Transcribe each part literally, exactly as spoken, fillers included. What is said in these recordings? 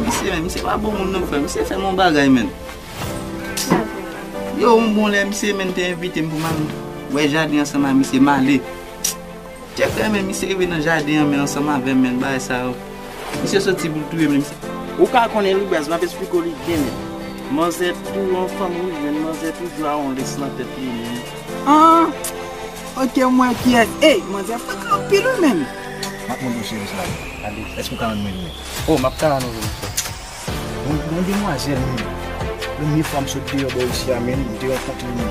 Misye, men, misye pa bon moun non, frè. Misye fè m yon bagay, men. Yo, yon bon lè, misye, men, te envite m pou m al wè jaden ansanm ak misye, m ale. Chèf, men, misye rive nan jaden an, men, ansanm avè m, men, bagay sa yo. Misye soti pou l touye m, men, misye. Ou ka konnen li, baz, m ap esplike w li byen, men. Manzè tou, yon fanm wouj, men, manzè toujou a yon lès nan tèt li, men. Ah, ok, m wè kiyès. Ey, manzè fòt anpil, wi, men. M ap mande w, cheri, sa. Ale. Èske w ka rann mwen li, men? Oh, m ap ka rann ou li, men. Yon, yon demwazèl, men. Premye fwa m sot deyò bò isi a, men, m te rankontre li.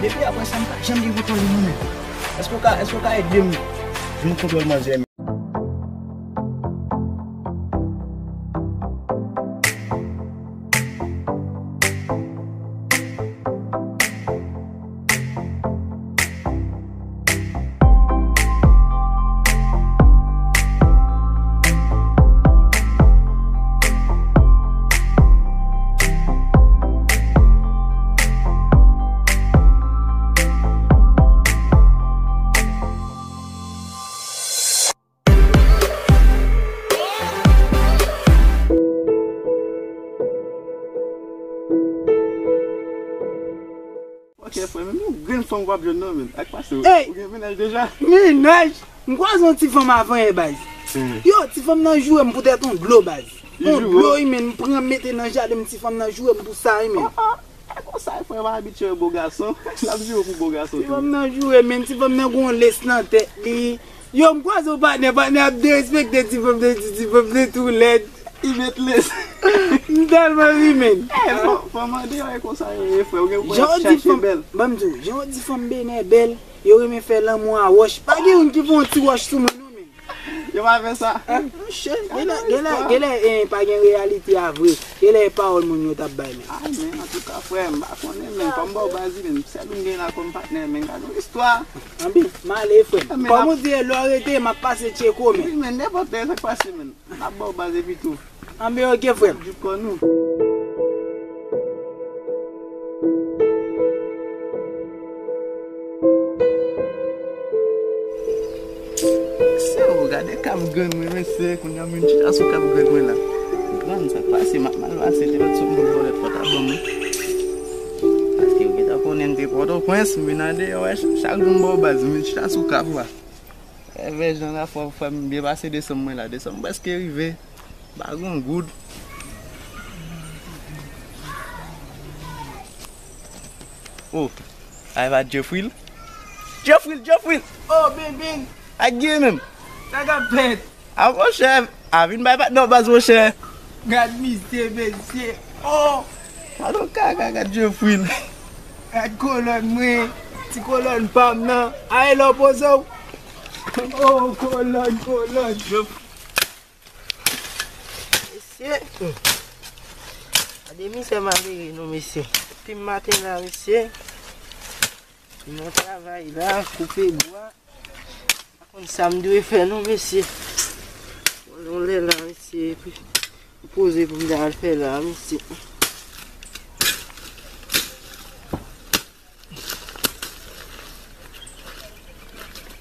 Depi apre sa, m pa janm gen kontan li, non, men. Èske w ka, èske w ka ede m jwenn kontwòl manzè, men? Ok, frè, men yon grenn fanm w ap jwenn non, men. Ak pase w. Ey! Ou gen mennaj deja? Mennaj? M kwaze yon ti fanm avan yè, baz. Hmm. Yo, ti fanm nan joure m poutèt yon dlo, baz. Yon dlo, wi, men, m pran mete nan jaden m, ti fanm nan joure m pou sa, wi, men. Ah, ah. E konsa, frè, m abitye wè bo gason. L ap joure w pou bo gason tou. Ti fanm nan joure, men, ti fanm nan gon lès nan tèt li. Yo, m kwaze yon patnè, patnè ap derespekte ti fanm nan, ti, ti fanm nan tou lèd. Li met lès. M tèlman ri, men. Eh, fò, fò mande yo, e konsa yo ye, frè. Ou gen pou y ap chache bèl. Ban m di w, jan yo di fanm benè bèl, yo renmen fè lanmou a wòch. Pa gen youn ki fè yon ti wòch sou mwen, non, men. Yo pa fè sa. Ah, monchè, genlè, genlè, genlè, eh, pa gen reyalite a vre. Genlè e pawòl moun yo t ap bay, men. Ah, men, antouka, frè, m pa konnen, men, fò m ba w baz, men, sèl ou m gen la kòm patnè, men, gade yon istwa. Anben, m ale, frè m. Ah, men, kòm ou di, lè w rete, m ap pase tcheke w, men. Wi, men, nenpòt lè, sa k pase, men. N ap ba w baz epi tou. Anben, ok, frè m. Jouk kò nou. Mesye, o, gade kap grenn mwen, mesye. Kounye a m vin chita sou kap grenn mwen la. Grann, sa k pase, m ap mal pase, te mèt sot moun vòlè fò ta ban mwen. Paske ou gentan konnen m te Pòtoprens, m vin andeyò, wè, chak jou m ba w baz, m vin chita sou kap la. Evè jan la fò, fò m byen pase desanm mwen la, desanm prèske rive. Pa gon goud. Oh, ay pa Jeffrey l? Jeffrey l, Jeffrey l! Oh, Bing Bing! Ak Guy menm? Sa k ap fèt? A, monchè, a vin bay patnè w baz, monchè. Gad misye, mesye. Oh! Gad yon kaka, gad Jeffrey l. Gad kolòn mwen, ti kolòn pa m nan. Ay, lè w poze w. Oh, kolòn, kolòn. Mesye, hmm. Gade mizè malere nou, mesye. Depi maten la, mesye. Nan travay la, koupe bwa. Pa konn sa m dwe fè non, mesye. Mwen yon lè la, mesye, epi m poze pou m ta al fè la, mesye.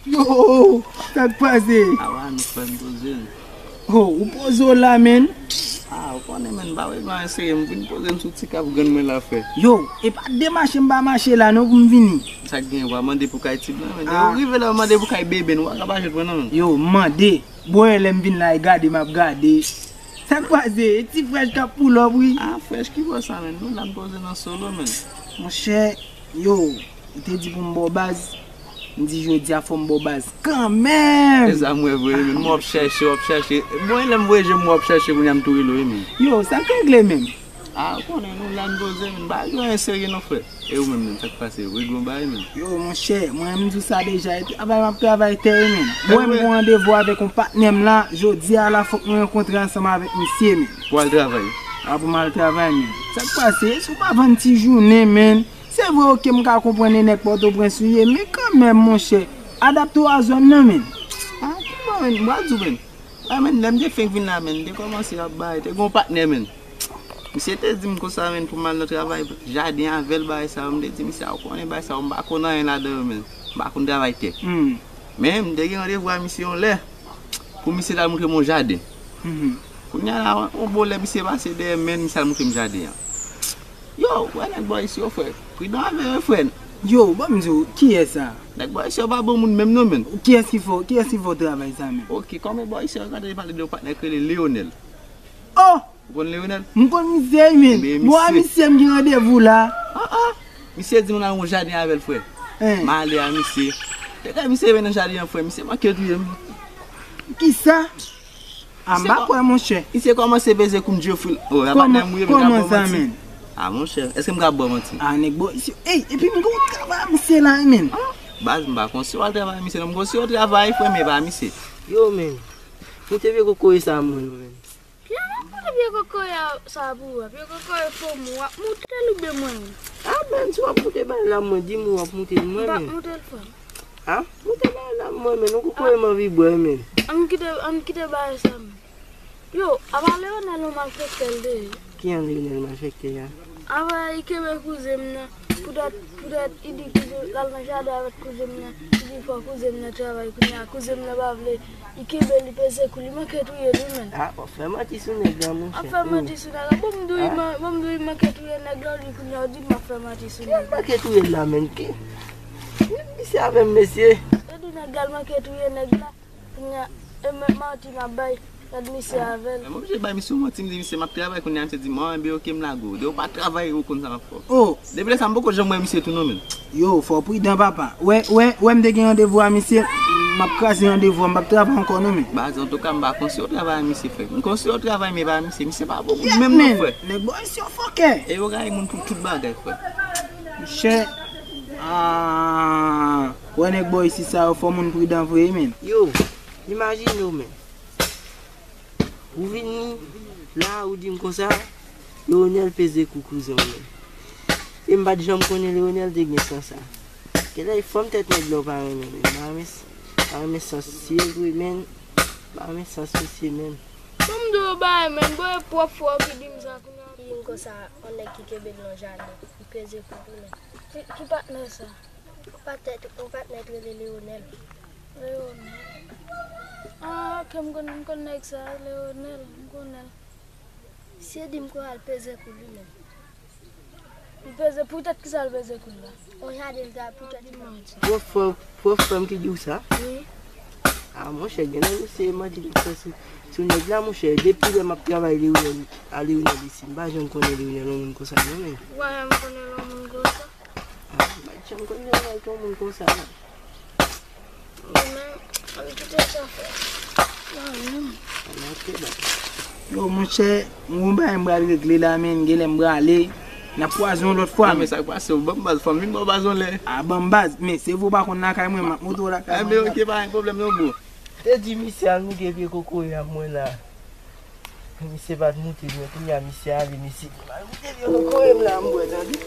Yo, sa k pase? Awa, nou fè m poze m. Oh, ou poze w la, menn? Ah, ou konnen, menn, m pa bezwen eseye, m vin poze m sou ti kap grenn mwen la, frè. Yo, e pa demache m pa mache la, non, pou m vini. Sa k gen, w a mande pou kay ti blan, menn. Ah. Ou rive la, w mande pou kay bebe, nou pa ka pa jwenn mwen, non, menn. Yo, m mande. Bon, e lè m vin la, e gade m ap gade. Sa k pase? E ti frèch k ap pull up, wi. Ah, frèch ki bò sa, menn? Nou la n poze nan solo, menn. Monchè, yo, ou te di pou m ba w baz. M di jodi a fò m ba w baz kanmenm. E sa m wè vre, menn. M w ap chèche, w ap chèche. Bon, e lè m voye je m w ap chèche, kounye a m tou rele w, wi, menn. Yo, sa k regle menm? Ah, ou konnen nou la n poze, menn. Pa gen anyen serye non, frè. E ou menm, menm, sa k pase? Ou regle yon bagay, menm? Yo, monchè, mwen, m di w sa deja, e travay m ap travay tè, wi, menm. Mwen, m gon randevou avèk yon patnè m la, jodi a la, fòk mwen rankontre ansanm avèk misye, menm. Pou al travay? A, pou m al travay, menm. Sa k pase? Si w pa vann ti jounen, menm. Se vre, oke, m ka konprann e nèg Pòtoprens ou ye, men kanmenm, monchè, adapte w a zòn nan, menm. Ah, ki bon, menm? M pral di w, menm. A, menn, lè m te fenk vin la, menn, m te kòmanse ap bay, te gon patnè, menn. Misye te di m konsa, menn, pou m al nan travay jaden avè l, bagay sa yo. M te di misye, a, ou konnen bagay sa yo, m pa konn anyen ladan yo, menn. M pa konn travay tè. Hmm. Men, m te gen randevou a misye yon lè, pou misye ta al montre m yon jaden. Mhm. Kounye a la, yon bon lè misye pase dèyè m, men misye al montre m jaden an. Yo, wè nèg bò isi yo, frè. Pridan avè yo, frè. Yo, ban m di w, kiyès sa? Nèg bò isi yo pa bon moun menm non, men. Kiyès ki fè w, kiyès ki fè w travay sa, men? Oke, kòman bò isi yo, gade pale de yon patnè k rele Leonel. Oh! Ou konn Leonel? M konn misye, wi, men. Ebyen, bò a misye. Misye m gen randevou la. Ah, ah. Misye di m l al yon jaden avè l, frè. Hein. M ale a misye. Te kay misye vin nan jaden an, frè. Misye manke touye m. Kisa? A, m pa kwè, monchè. Misye kòmanse peze kou m, Jeffrey. Oh, a patnè m wi, men. Kòman sa, men? A, monchè, èske m ka ba w manti? A, nèg bò isi. Ey, epi m gon travay a misye la, wi, men. Ah, baz, m pa konn si w al travay a misye non, m konn si w travay, frè, men pa misye. Yo, men. Moute vye kokoye sa mwen, men. Pye, moute pye kokoye sa pou w, pye kokoye fo mou, w ap moute l oubyen mwen menm? A, men, si w ap moute bagay la, mwen, di m ou w ap moute l mwen menm. M p ap moute l, frè m. A, moute bagay la mwen menm, non, kokoye m anvi bwè, men. Ann kite, ann kite bagay sa, men. Yo, apa Leonel yon malfektè l te ye? Ki jan Leonel malfektè a? Apa li kenbe kouzen m nan, poutèt, poutèt li di kouzen, l al nan jaden avèk kouzen m nan, li di fò kouzen m nan travay, kounye a kouzen m nan pa vle, li kenbe l, li peze kou l, li manke touye l wi, men. A, w ap fè manti sou nèg la, monchè. Ap fè manti sou nèg la. Bon, m di w li man-, bon, m di w li manke touye nèg la, li kounye a w di m ap fè manti sou nèg la. Ki manke touye l la, men? Ki, misye avè m, mesye. Yo di nèg la l manke touye nèg la. Kounye a, e men manti m ap bay, gad misye avè l. Mwen oblije bay misye yon manti, m di misye m ap travay, kounye a misye di m, "An, enben oke, m lage w." Depi w pa travay, ou konn sa m ap fè w. Oh! Depi lè sa, m poko janm wè misye tou non, men. Yo, fò w pridan, papa. Wè, wè, wè, m te gen randevou a misye, m ap kraze randevou a, m p ap travay ankò non, men. Baz, antouka, m pa konn si w travay a misye, frè. M konn si w travay, men pa misye. Misye pa bon moun menm non, frè. Nèg bò isi yo fòkè. E yo rayi moun pou tout bagay, frè. Monchè, a, wè nèg bò isi sa yo, fò moun pridan vre, men. Yo, imajine w, men. Ou vini la, ou di m konsa, Leonel peze kou kouzen w, men. E m pa t janm konnen Leonel te gen san sa. Genlè e fòm tèt nèg la w pa renmen, men. M pa renmen, pa renmen sans misye vre, men. M pa renmen sans misye, men. Bon, m di w bagay, men. Bon, e pwòp frè w ki di m sa kounye a. Di m konsa, yon nèg ki kenbe l nan jaden, li peze kou tou, men. Ki, ki patnè sa? Yon patnè, yon patnè k rele Leonel. Leonel. Ah, ok, m konn, m konn nèg sa, Leonel, m konnen l. Misye di m kou al peze kou l wi menm. Li peze, poutèt kisa l peze kou l la? On jaden l ta poutèt li manti. Pwòp frè, pwòp frè m ki di w sa? Wi. Ah, monchè, genlè misye manti li fè sou, sou nèg la, monchè. Depi lè m ap travay Leonel, a Leonel isi, m pa janm konnen Leonel yon moun konsa non, men. Ou pa janm konnen l yon moun konsa? Ah, m pa t janm konn Leonel te yon moun konsa non. Ou menm, ann kite sa fè. Mwen menm. Ann, ok, baz. Yo, monchè, m gon bagay m pral regle la, men, genlè m prale. N ap kwaze yon lòt fwa, men. Non, men sa k pase, w ban m baz, fò m vin ba w baz yon lè. Ah, ban m baz, men se vre w pa konn lakay mwen, m ap montre w lakay mwen. Enben, ok, pa gen pwoblèm non, bro. Te di misye al moute pye kokoye a mwen la. Misye pa t moute l, men kounye a misye ale, misye di m al moute l, yo kokoye m la, m bwè, tande.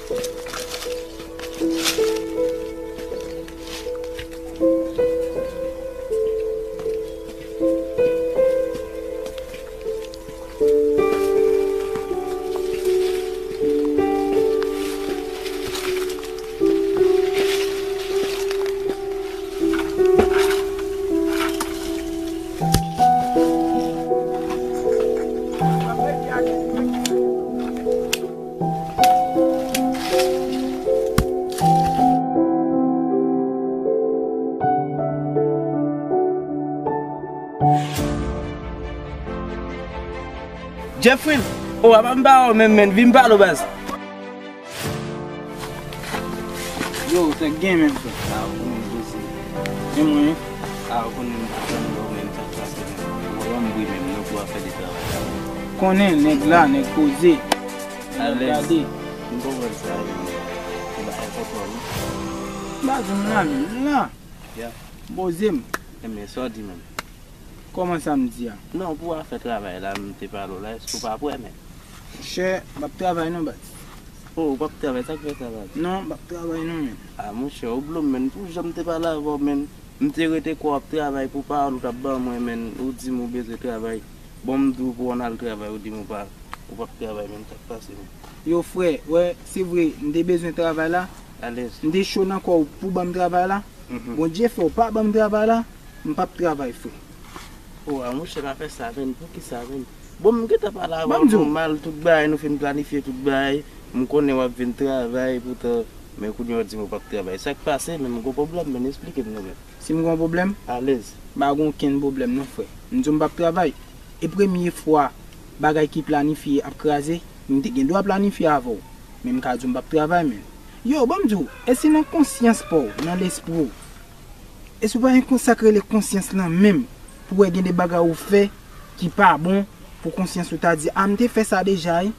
Jeffrey, oh, apa m pa wè w menm, men, vin pale w, baz. Yo, sa k gen menm, frè? Ah, ou konnen m poze. E mwen? Ah, ou konnen m pa tann ou menm, sa k pase menm? Ou wè m bri menm, non, pou afè de travay la. Konnen, nèg la, nèg poze. Alèz. Gade. M konprann sa, men. Ou pa enpòtan, non. M pa di m la, menm, la. Ya. Poze m. Enben, sa w di menm? Kòman sa m di a? Non, pou afè travay la, m te pale w la, èske w pa prè, menm? Monchè, m p ap travay non, baz. Oh, ou p ap travay, sa k fè sa, baz? Non, m p ap travay non, menm. Ah, monchè, ou blo m, menm. Pou jan m te pale avè w, menm, m te rete kwè w ap travay pou pawòl ou t ap ban mwen, menm, ou di m ou bezwen travay. Bon, m di w pou w ann al travay, ou di m ou pa, ou p ap travay, menm, sa k pase, menm? Yo, frè, wè, se vre, m te bezwen travay la. Alèz. M te cho nan kò w pou ban m travay la. Mhm. Bondye fè w pa ban m travay la, m p ap travay, frè. Oh, a monchè, pa fè sa, menm. Poukisa, menm? Bon, m gentan pale avè Ban m w di w. Nòmal, tout bagay, nou fin planifye tout bagay. M konnen w ap vin travay, poutan, men kounye a w di m ou p ap travay. Sa k pase, men m gon pwoblèm, men esplike m non, men. Si m gen yon pwoblèm, Alèz. M pa gen okenn pwoblèm non, frè. M di w m p ap travay. E premye fwa bagay ki planifye ap kraze, m te gen dwa planifye avè w. Men m ka di w m p ap travay, men. Yo, ban m di w, e si nan konsyans pa w, nan lespri w, e si w pa gen kon- sa k rele konsyans lan menm, pou w wè gen de bagay ou fè ki pa bon, pou konsyans ou ta di, a, m te fè sa deja, wi.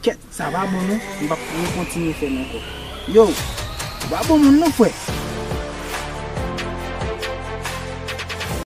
Kèt, sa pa bon non, m p ap rekontinye fè l ankò. Yo, ou pa bon moun non, frè.